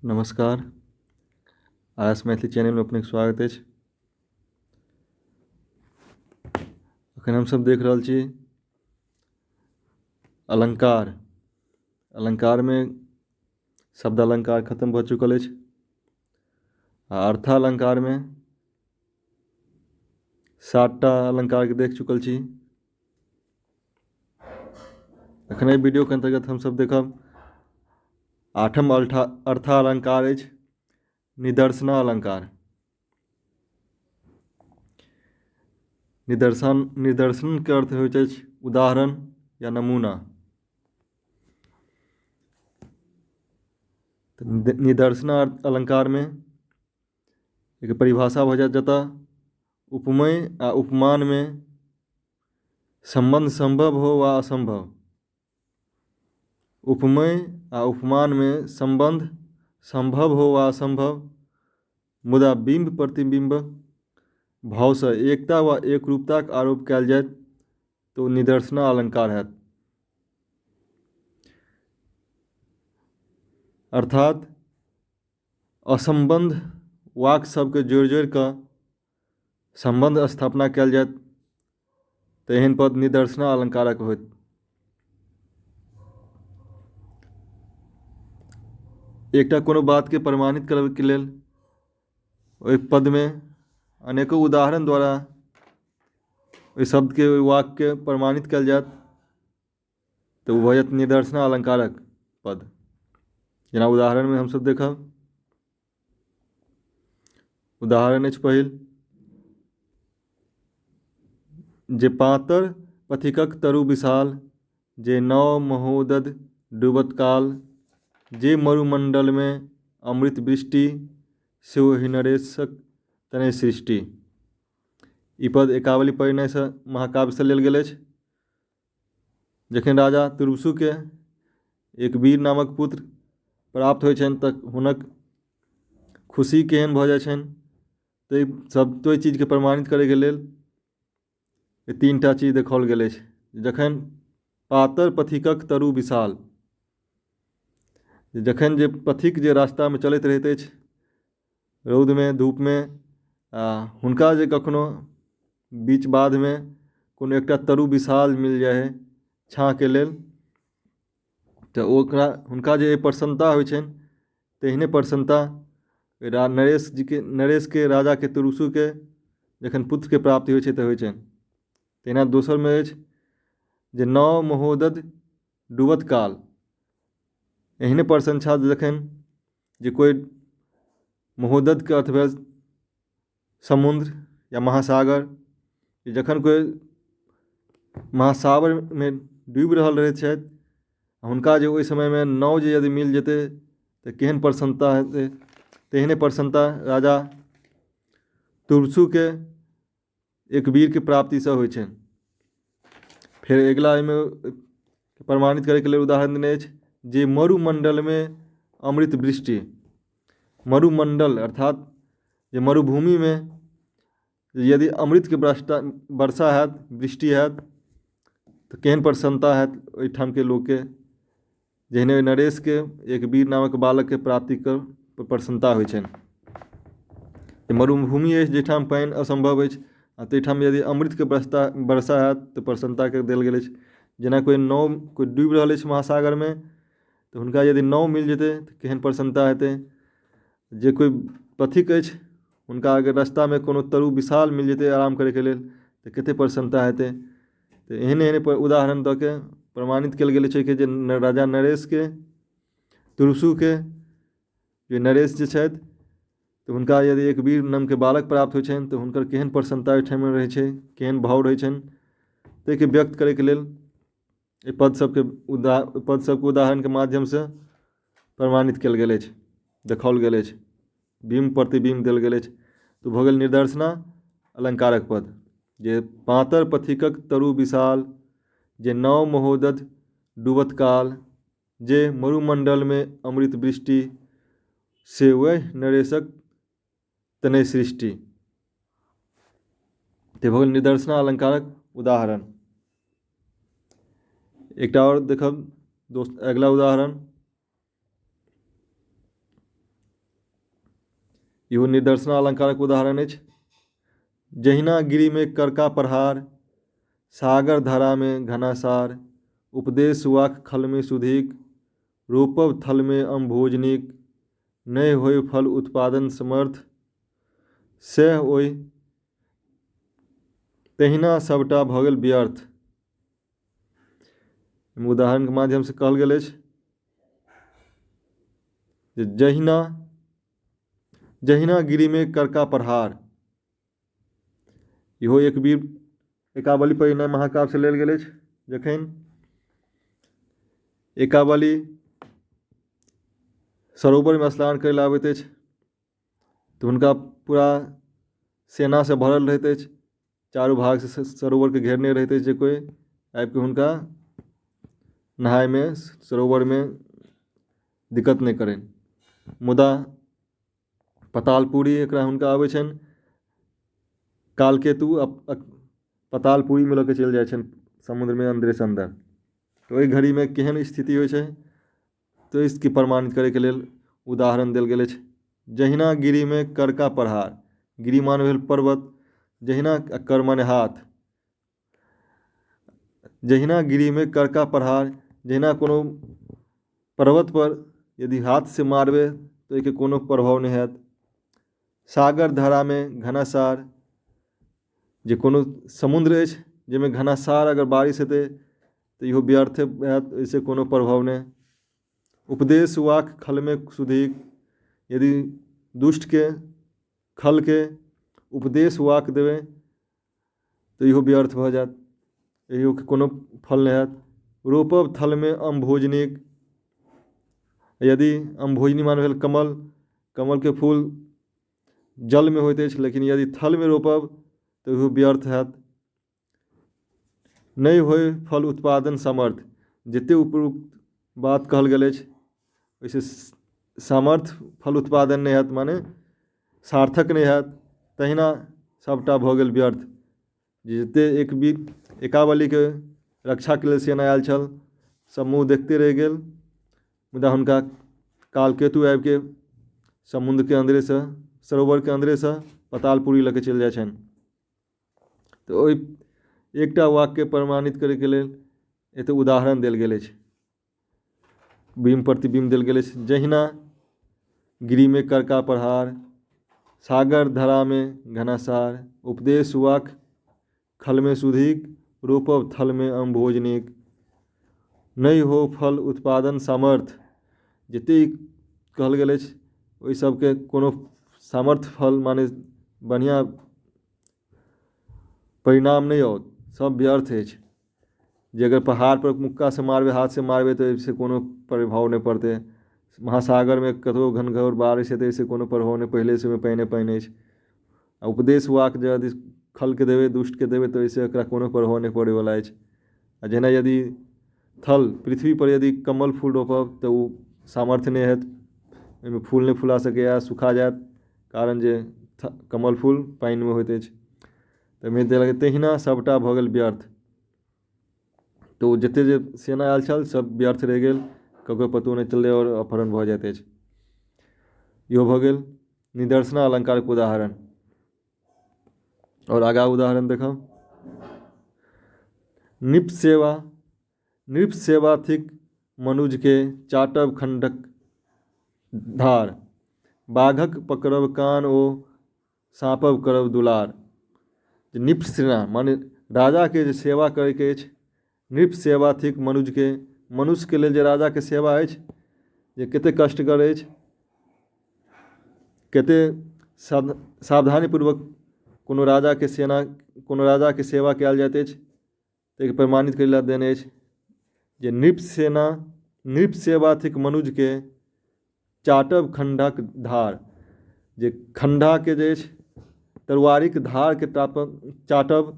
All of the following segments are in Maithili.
नमस्कार, आर एस मैथिली चैनलमे अपनेके स्वागत अछि। एखन हमसभ देख रहल छी अलङ्कार। अलङ्कारमे शब्द अलङ्कार खतम भऽ चुकल अछि आ अर्थालङ्कारमे 7टा अलङ्कारके देख चुकल छी। एखन एहि वीडियोके अन्तर्गत हमसभ देखब 8म अर्थालङ्कार अछि निदर्शना अलङ्कार। निदर्शनके अर्थ होइत अछि उदाहरण या नमूना। तऽ निदर्शना अलङ्कारमे एकर परिभाषा भऽ जायत जतय उपमेय आ उपमानमे सम्बन्ध सम्भव हो वा असम्भव। उपमेय आ उपमानमे सम्बन्ध सम्भव हो वा असम्भव, मुदा बिम्ब प्रतिबिम्ब भावसँ एकता वा एकरूपताक आरोप कयल जायत तऽ ओ निदर्शना अलङ्कार हैत। अर्थात असम्बन्ध वाक्य सबके जोड़ि जोड़ि कऽ सम्बन्ध स्थापना कयल जायत तऽ एहन पद निदर्शना अलङ्कारक होयत। एकटा कोनो बातके प्रमाणित करैके लेल ओहि पदमे अनेको उदाहरण द्वारा ओहि शब्दके ओहि वाक्यके प्रमाणित कयल जायत तऽ ओ भऽ जायत निदर्शना अलङ्कारक पद। जेना उदाहरणमे हमसभ देखब, उदाहरण अछि पहिल, जे पातर पथिकक तरु विशाल, जे नव महोदध डूबत काल, जे मरुमण्डलमे अमृत वृष्टि, से ओहि नरेशक तनय सृष्टि। ई पद एकावली परिणयसँ महाकाव्यसँ लेल गेल अछि। जखन राजा तुर्वसुके एक वीर नामक पुत्र प्राप्त होइ छनि तऽ हुनक खुशी केहन भऽ जाइ छनि, ताहि सब ओहि चीजके प्रमाणित करैके लेल ई 3टा चीज देखाओल गेल अछि। जखन पातर पथिकक तरु विशाल, जखन जे पथिक जे रास्तामे चलैत रहैत अछि रौदमे धूपमे, आ हुनका जे कखनो बीच बाधमे कोनो एकटा तरु विशाल मिल जाइ हइ छाँहके लेल, तऽ ओकरा हुनका जे प्रसन्नता होइ छनि तेहने प्रसन्नता नरेश जीके नरेशके राजाके तुर्वसुके जखन पुत्रके प्राप्ति होइ छै तऽ होइ छनि। तहिना दोसरमे अछि जे नव महोदध डूबत काल, एहने प्रशंसा जखन जे कोइ महोदधके अर्थ भेल समुद्र या महासागर, जखन कोइ महासागरमे डूबि रहल रहैत छथि हुनका जे ओहि समयमे नाव जे यदि मिल जेतै तऽ केहन प्रसन्नता हेतै, तेहने प्रसन्नता राजा तुर्वसुके एक वीरके प्राप्तिसँ होइ छनि। फेर अगिला एहिमे प्रमाणित करैके लेल उदाहरण देने अछि जे मरुमण्डलमे अमृत वृष्टि। मरुमण्डल अर्थात जे मरुभूमिमे यदि अमृतके वर्षा हैत, वृष्टि हैत तऽ केहन प्रसन्नता हैत ओहिठामके लोकके, जेहने नरेशके एक वीर नामक बालकके प्राप्तिके प्रसन्नता होइ छनि। मरुभूमि अछि जाहिठाम पानि असम्भव अछि आ ताहिठाम यदि अमृतके वर्षा हैत तऽ प्रसन्नताके देल गेल अछि। जेना कोइ नाव कोइ डूबि रहल अछि महासागरमे तऽ हुनका यदि नाव मिल जेतै तऽ केहन प्रसन्नता हेतै। जे कोइ पथिक अछि हुनका अगर रास्तामे कोनो तरु विशाल मिल जेतै आराम करैके लेल तऽ कतेक प्रसन्नता हेतै। तऽ एहन एहन उदाहरण दऽ के प्रमाणित कयल गेल छै कि जे राजा नरेशके तुर्वसुके जे नरेश जे छथि तऽ हुनका यदि एक वीर नामके बालक प्राप्त होइ छनि तऽ हुनकर केहन प्रसन्नता ओहिठाम रहै छै, केहन भाव रहै छनि, ताहिके व्यक्त करैके लेल एहि पद सबके पद सबके उदाहरणके माध्यमसँ प्रमाणित कयल गेल अछि, देखाओल गेल अछि, बिम्ब प्रतिबिम्ब देल गेल अछि। तऽ भऽ गेल निदर्शना अलङ्कारक पद, जे पातर पथिकक तरु विशाल, जे नव महोदध डूबत काल, जे मरुमण्डलमे अमृत वृष्टि, से वएह नरेशक तनय सृष्टि। तऽ भऽ गेल निदर्शना अलङ्कारक उदाहरण। एकटा आओर देखब दोस्त, अगिला उदाहरण। इहो निदर्शना अलङ्कारक उदाहरण अछि। जहिना गिरिमे करका प्रहार, सागर धारामे घनासार, उपदेश वाक खलमे सुधीक, रोपब थलमे अम्भोजनिक, नहि होय फल उत्पादन समर्थ, सएह ओहि, तहिना सभटा भऽ गेल व्यर्थ। उदाहरणके माध्यमसँ कहल गेल अछि जे जहिना जहिना गिरिमे करका प्रहार, इहो एक वीर एकावली परिणय महाकाव्यसँ लेल गेल अछि। जखन एकावली सरोवरमे स्नान करै लए आबैत अछि तऽ हुनका पूरा सेनासँ भरल रहैत अछि, चारू भागसँ सरोवरके घेरने रहैत अछि जे कोइ आबि कऽ हुनका नहायमे सरोवरमे दिक्कत नहि करनि। मुदा पतालपुरी एकरा हुनका आबै छनि कालकेतु, पतालपुरीमे लऽ कऽ चलि जाइ छनि समुद्रमे अन्दरेसँ अन्दर। तऽ ओहि घड़ीमे केहन स्थिति होइ छै तऽ इसके प्रमाणित करैके लेल उदाहरण देल गेल अछि। जहिना गिरिमे करका प्रहार, गिरि माने भेल पर्वत, जहिना कर माने हाथ, जहिना गिरिमे करका प्रहार, जहिना कोनो पर्वत पर यदि हाथसँ मारबै तऽ ओहिके कोनो प्रभाव नहि हैत। सागर धारामे घनासार, जे कोनो समुद्र अछि जाहिमे घनासार अगर बारिश हेतै तऽ इहो व्यर्थे हैत, ओहिसँ कोनो प्रभाव नहि। उपदेश वाक खलमे सुधीक, यदि दुष्टके खलके उपदेश वाक देबै तऽ इहो व्यर्थ भऽ जायत, इहोके कोनो फल नहि हैत। रोपब थलमे अम्भोजनिक, यदि अम्भोजनी माने भेल कमल, कमलके फूल जलमे होइत अछि, लेकिन यदि थलमे रोपब तऽ ओहो व्यर्थ हैत। नहि होय फल उत्पादन सामर्थ्य, जतेक उपयुक्त बात कहल गेल अछि ओहिसँ सामर्थ्य फल उत्पादन नहि हैत, माने सार्थक नहि हैत, तहिना सभटा भऽ गेल व्यर्थ। जतेक एक बीर एकावलीके रक्षाके लेल सेना आयल छल सब मुँह देखिते रहि गेल, मुदा हुनका कालकेतु आबिके समुद्रके अन्दरेसँ सरोवरके अन्दरेसँ पतालपुरी लऽ कऽ चलि जाइ छनि। तऽ ओहि एकटा वाक्यके प्रमाणित करैके लेल एतेक उदाहरण देल गेल अछि, बिम्ब प्रतिबिम्ब देल गेल अछि। जहिना गिरिमे करका प्रहार, सागर धारामे घनासार, उपदेश वाक खलमे सुधीक, रोपब थलमे अम्भोजनिक, नहि हो फल उत्पादन सामर्थ्य, जतेक कहल गेल अछि ओहि सबके कोनो सामर्थ्य फल माने बढ़िआँ परिणाम नहि आओत, सब व्यर्थ अछि। जे अगर पहाड़पर मुक्कासँ मारबै, हाथसँ मारबै तऽ ओहिसँ कोनो प्रभाव नहि पड़तै। महासागरमे कतबो घनघोर बारिश हेतै से कोनो प्रभाव नहि, पहिलेसँ ओहिमे पानिए पानि अछि। आ उपदेश वाक जे यदि खलके देबै, दुष्टके देबै तऽ ओहिसँ एकरा कोनो प्रभाव नहि पड़ैवला अछि। आ जेना यदि थल पृथ्वीपर यदि कमल फूल रोपब तऽ ओ सामर्थ्य नहि हैत, ओहिमे फूल नहि फुला सकैए, सुखा जायत, कारण जे कमल फूल पानिमे होइत अछि। तऽ तहिना सभटा भऽ गेल व्यर्थ। तऽ ओ जतेक जे सेना आयल छल सब व्यर्थ रहि गेल, ककरो पतो नहि चललै आओर अपहरण भऽ जाइत अछि। इहो भऽ गेल निदर्शना अलङ्कारके उदाहरण। आओर आगाँ उदाहरण देखब। नृप सेवा, नृप सेवा थिक मनुजके चाटब खण्डक धार, बाघक पकड़ब कान ओ साँपब करब दुलार। नृप सेना माने राजाके जे सेवा करैके अछि, नृप सेवा थिक मनुजके, मनुष्यके लेल जे राजाके सेवा अछि जे कतेक कष्टकर अछि, कतेक सावधानीपूर्वक कोनो राजाके सेना कोनो राजाके सेवा कयल जाइत अछि, ताहिके प्रमाणित करै लए देने अछि जे नृप सेना नृप सेवा थिक मनुजके चाटब खण्डक धार, जे खण्डाके जे अछि तरुआरिक धारके चाटब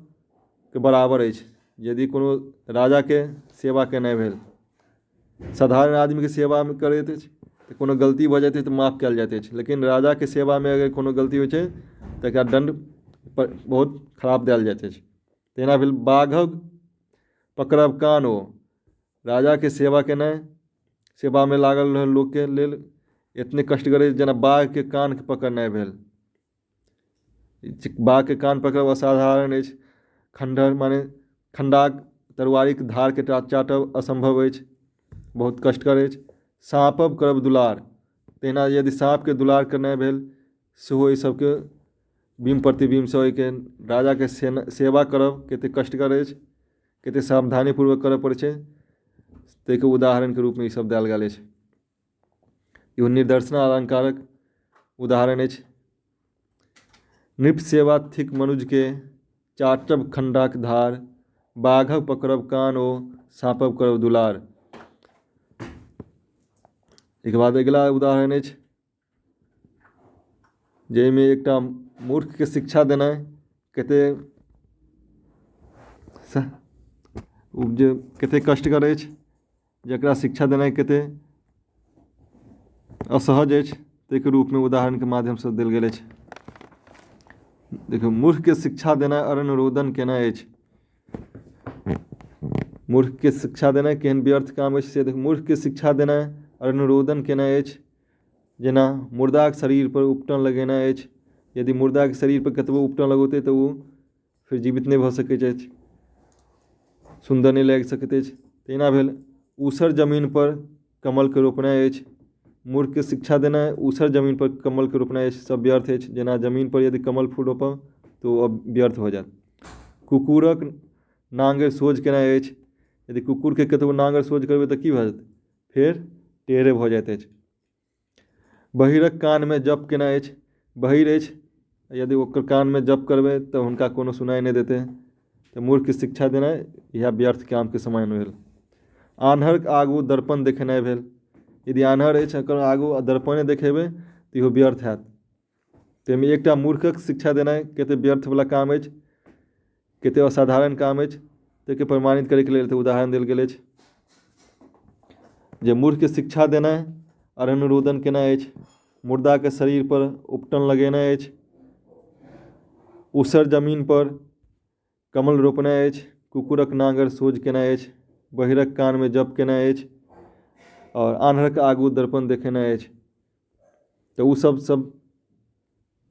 के बराबर अछि। यदि कोनो राजाके सेवा केनाइ भेल, साधारण आदमीके सेवामे करैत अछि तऽ कोनो गलती भऽ जाइत अछि तऽ माफ कयल जाइत अछि, लेकिन राजाके सेवामे अगर कोनो गलती होइ छै तऽ एकरा दण्ड बहुत खराब देल जाइत अछि। तहिना भेल बाघक पकड़ब कान ओ, राजाके सेवा केनाइ, सेवामे लागल रहल लोकके लेल एतने कष्टगर अछि जेना बाघके कानके पकड़नाइ भेल। बाघके कान पकड़ब असाधारण अछि। खण्डर माने खण्डाक तरुआरिक धारके चाटब असम्भव अछि, बहुत कष्टकर अछि। साँपब करब दुलार, तहिना यदि साँपके दुलार केनाइ भेल सेहो एहि सभके बिम्ब प्रतिबिम्बसँ ओहिके राजाके सेवा करब कतेक कष्टकर अछि, कतेक सावधानीपूर्वक करय पड़ैत छै, ताहिके उदाहरणके रूपमे ईसभ देल गेल अछि। इहो निदर्शना अलङ्कारक उदाहरण अछि। नृप सेवा थिक मनुजके चाटब खण्डाक धार, बाघक पकड़ब कान ओ साँपब करब दुलार। एहिके बाद अगिला उदाहरण अछि जाहिमे एकटा मूर्खके शिक्षा देनाइ कतेक जे कतेक कष्टकर अछि, जकरा शिक्षा देनाइ कतेक असहज अछि, ताहिके रूपमे उदाहरणके माध्यमसँ देल गेल अछि। देखियौ, मूर्खके शिक्षा देनाइ अरण्य रोदन केनाइ अछि। मूर्खके शिक्षा देनाइ केहन व्यर्थ काम अछि से देखू। मूर्खके शिक्षा देनाइ अरण्य केनाइ अछि जेना मुर्दाके शरीरपर उपटन लगेनाइ अछि। यदि मुर्दाके शरीरपर कतबो उपटन लगौतै तऽ ओ फेर जीवित नहि भऽ सकैत अछि, सुन्दर नहि लागि सकैत अछि। तहिना भेल ऊसर जमीनपर कमलके रोपनाइ अछि। मूर्खके शिक्षा देनाइ ऊसर जमीनपर कमलके रोपनाइ अछि सब व्यर्थ अछि। जेना जमीनपर यदि कमल फूल रोपब तऽ ओ व्यर्थ भऽ जायत। कुकुरक नाङ्गरि सोझ केनाइ अछि। यदि कुकुरके कतबो नाङ्गरि सोझ करबै तऽ की भऽ जेतै, फेर टेढ़े भऽ जाइत अछि। बहिरक कानमे जप केनाइ अछि। बहिर अछि, यदि ओकर कानमे जप करबै तऽ हुनका कोनो सुनाइ नहि देतै। तऽ मूर्खके शिक्षा देनाइ इएह व्यर्थ कामके समान भेल। आन्हरके आगू दर्पण देखेनाइ भेल। यदि आन्हर अछि ओकर आगू दर्पणे देखेबै तऽ इहो व्यर्थ हैत। ताहिमे एकटा मूर्खक शिक्षा देनाइ कतेक व्यर्थवला काम अछि, कतेक असाधारण काम अछि, ताहिके प्रमाणित करैके लेल तऽ उदाहरण देल गेल अछि जे मूर्खके शिक्षा देनाइ अरण्य रोदन केनाइ अछि, मुर्दाके शरीरपर उपटन लगेनाइ अछि, ऊसर जमीनपर कमल रोपनाइ अछि, कुकुरक नाङ्गरि सोझ केनाइ अछि, बहिरक कानमे जप केनाइ अछि आओर आन्हरक आगू दर्पण देखेनाइ अछि। तऽ ओ सब सब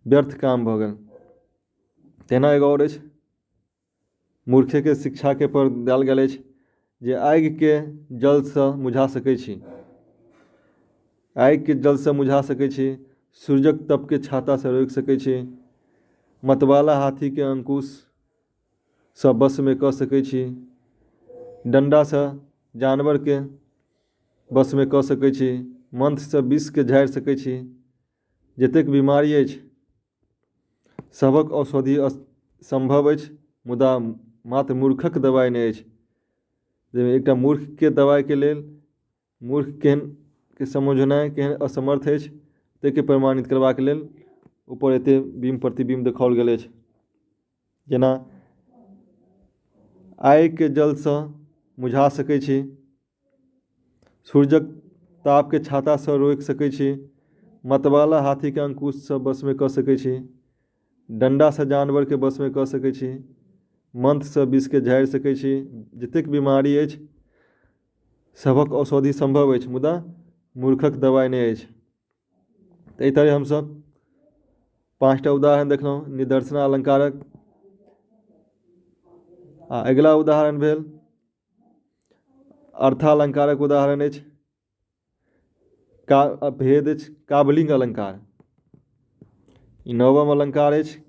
व्यर्थ काम भऽ गेल। तहिना एगो आओर अछि, मूर्खेके शिक्षाके पर देल गेल अछि जे आगिके जलसँ बुझा सकै छी, आगिके जलसँ बुझा सकै छी, सूर्यक तपके छातासँ रोकि सकै छी, मतवाला हाथीके अंकुशसँ वशमे कऽ सकै छी, डण्डासँ जानवरके वशमे कऽ सकै छी, मन्त्रसँ विषके झाड़ि सकै छी। जतेक बीमारी अछि सभक औषधि सम्भव अछि, मुदा मात्र मूर्खक दबाइ नहि अछि। जाहिमे एकटा मूर्खके दबाइके लेल मूर्ख केहन के समझनाइ केहन असमर्थ अछि ताहिके प्रमाणित करबाक लेल ऊपर एतेक बिम्ब प्रतिबिम्ब देखाओल गेल अछि। जेना आगिके जलसँ बुझा सकै छी, सूर्यक तापके छातासँ रोकि सकै छी, मतवाला हाथीके अंकुशसँ वशमे कऽ सकै छी, डण्डासँ जानवरके वशमे कऽ सकै छी, मन्त्रसँ विषके झाड़ि सकै छी। जतेक बीमारी अछि सभक औषधि सम्भव अछि, मुदा मूर्खक दबाइ नहि अछि। तऽ एहि तरहे हमसभ 5टा उदाहरण देखलहुँ निदर्शना अलङ्कारक। आ अगिला उदाहरण भेल अर्थालङ्कारक उदाहरण अछि। का भेद अछि काबलिंग अलङ्कार। ई नवम अलङ्कार अछि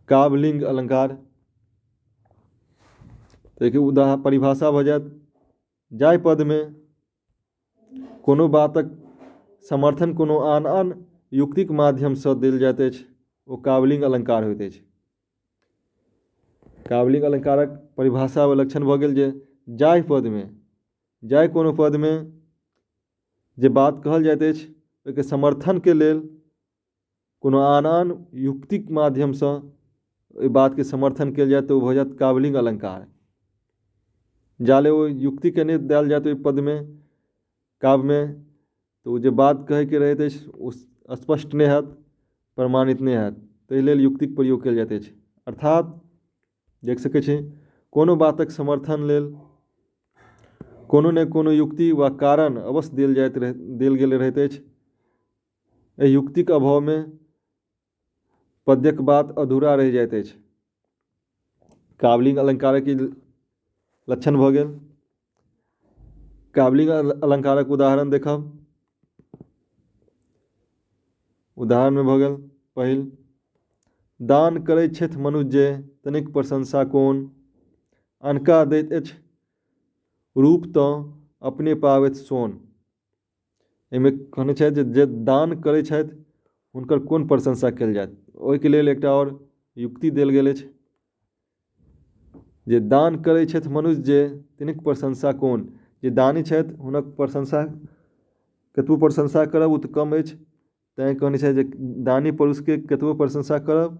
कावलिंग अलङ्कार। तऽ उदाहरण परिभाषा भऽ जायत जाहि पदमे कोनो बातक समर्थन कोनो आन आन युक्तिक माध्यमसँ देल जाइत अछि ओ कावलिंग अलङ्कार होइत अछि। कावलिंग अलङ्कारक परिभाषा व लक्षण भऽ गेल जे जाहि पदमे जाहि कोनो पदमे जे बात कहल जाइत अछि ओहिके समर्थनके लेल कोनो आन आन युक्तिक माध्यमसँ ओहि बातके समर्थन कयल जाय तऽ ओ भऽ जायत कावलिंग अलङ्कार। जाले ओ युक्तिके नहि देल जायत ओहि पदमे काव्यमे तऽ ओ जे बात कहैके रहैत अछि ओ स्पष्ट नहि हैत, प्रमाणित नहि हैत, ताहि लेल युक्तिक प्रयोग कयल जाइत अछि। अर्थात देख सकै छी कोनो बातक समर्थन लेल कोनो ने कोनो युक्ति वा कारण अवश्य देल जाइत रह देल गेल रहैत अछि। एहि युक्तिक अभावमे पद्यक बात अधूरा रहि जाइत अछि। काव्यलिंग अलङ्कारक ई लक्षण भऽ गेल। काव्यलिंग अलङ्कारक उदाहरण देखब। उदाहरणमे भऽ गेल पहिल, दान करैत छथि मनुज जे तनिक प्रशंसा कोन, अनका दैत अछि रूप तँ अपने पाबथि सोन। एहिमे कहने छथि जे जे दान करैत छथि हुनकर कोन प्रशंसा कयल जायत। ओहिके लेल एकटा आओर युक्ति देल गेल अछि जे दान करैत छथि मनुष्य जे तिनक प्रशंसा कोन, जे दानी छथि हुनक प्रशंसा कतबो प्रशंसा करब ओ तऽ कम अछि। तैँ कहने छथि जे दानी पुरुषके कतबो प्रशंसा करब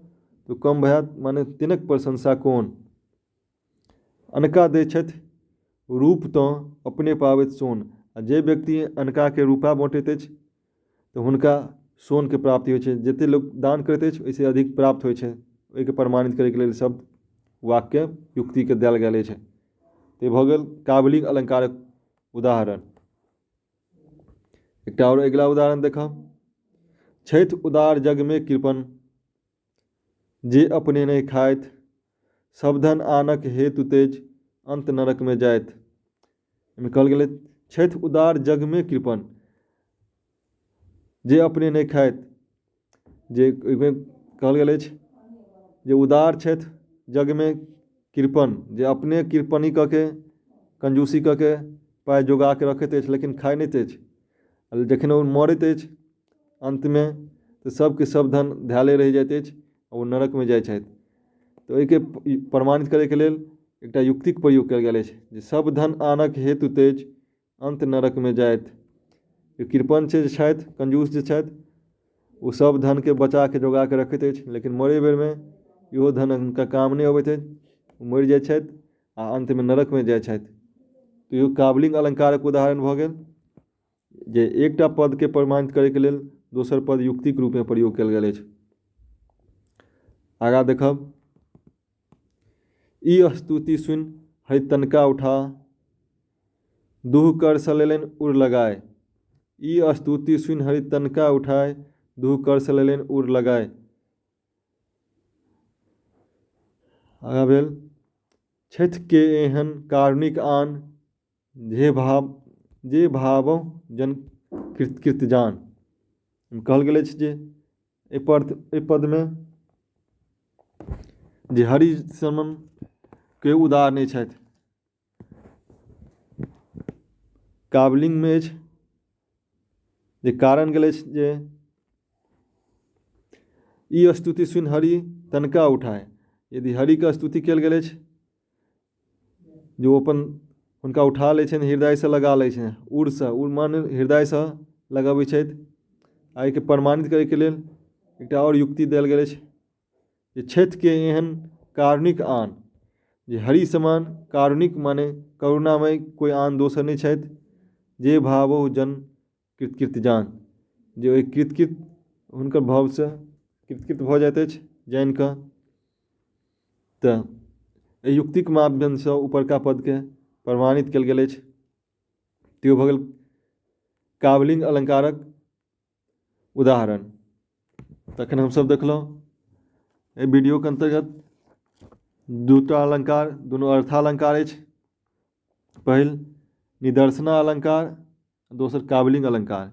तऽ कम होयत, माने तिनक प्रशंसा कोन। अनका दै छथि रूप तँ अपने पाबथि सोन। आ जे व्यक्ति अनकाके रूपा बँटैत अछि तऽ हुनका सोनके प्राप्ति होइ छै। जतेक लोक दान करैत अछि ओहिसँ अधिक प्राप्त होइ छै। ओहिके प्रमाणित करैके लेल शब्द वाक्य युक्तिके देल गेल अछि। तऽ भऽ गेल काव्यलिंग अलङ्कारक उदाहरण। एकटा आओर अगिला उदाहरण देखब। छथि उदार जगमे कृपण जे अपने नहि खाइत, सब धन आनक हेतु तेज अन्त नरकमे जाइत। एहिमे कहल गेलै छथि उदार जगमे कृपण जे अपने नहि खाइत, जे ओहिमे कहल गेल अछि जे उदार छथि जगमे कृपण, जे अपने कृपणी कऽ के कंजूसी कऽ के पाइ जोगा कऽ रखैत अछि लेकिन खाइ नहि अछि। आ जखन ओ मरैत अछि अन्तमे तऽ सभके सभ धन धयले रहि जाइत अछि, ओ नरकमे जाइ छथि। तऽ ओहिके प्रमाणित करैके लेल एकटा युक्तिक प्रयोग कयल गेल अछि जे सभ धन आनक हेतु तेज अन्त नरकमे जाइत। कृपण जे छथि, कंजूस जे छथि, ओ सभ धनके बचा कऽ जोगा कऽ रखैत अछि, लेकिन मरै बेरमे इहो धन हुनका काम नहि अबैत अछि, ओ मरि जाइ छथि आ अन्तमे नरकमे जाइ छथि। तऽ इहो काव्यलिंग अलङ्कारक उदाहरण भऽ गेल जे एकटा पदके प्रमाणित करैके लेल दोसर पद युक्तिक रूपमे प्रयोग कयल गेल अछि। आगाँ देखब। ई स्तुति सुनि हरि तनका उठा दुहु कर सँ लेलनि उर लगाय। ई स्तुति सुनि हरि तनका उठाय दुहु कर सँ लेलनि उर लगाय। आगाँ भेल छथि के एहन कारुणिक आन जे भाव जे भावहु जन कृत जान। कहल गेल अछि जे एहि पदमे जे हरि समान केओ उदार नहि छथि। काव्यलिंगमे अछि जे कारण गेल अछि जे ई स्तुति सुनि हरि तनका उठाय। यदि हरिके स्तुति कयल गेल अछि जे ओ अपन हुनका उठा लै छनि, हृदयसँ लगा लै छनि, उरसँ उर माने हृदयसँ लगबै छथि। आ एहिके प्रमाणित करैके लेल एकटा आओर युक्ति देल गेल अछि जे छथि के एहन कारुणिक आन, जे हरि समान कारुणिक माने करुणामय कोइ आन दोसर नहि छथि। जे भावो जन कृतकृत जान, जे ओहि कृतकृत हुनकर भावसँ कृतकृत भऽ जाइत अछि जानि कऽ। तऽ एहि युक्तिक माध्यमसँ ऊपरका पदके प्रमाणित कयल गेल अछि। तऽ भऽ गेल काव्यलिंग अलङ्कारक उदाहरण। तखन हमसभ देखलहुँ एहि वीडियोके अन्तर्गत दूटा अलङ्कार, दुनू अर्थालङ्कार अछि। पहिल निदर्शना अलङ्कार, दोसर काव्यलिंग अलङ्कार।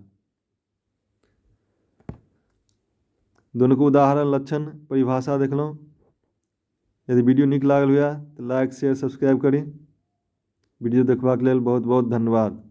दुनूके उदाहरण, लक्षण, परिभाषा देखलहुँ। यदि वीडियो नीक लागल हुए तऽ लाइक, शेयर, सब्सक्राइब करी। वीडियो देखबाक लेल बहुत बहुत धन्यवाद।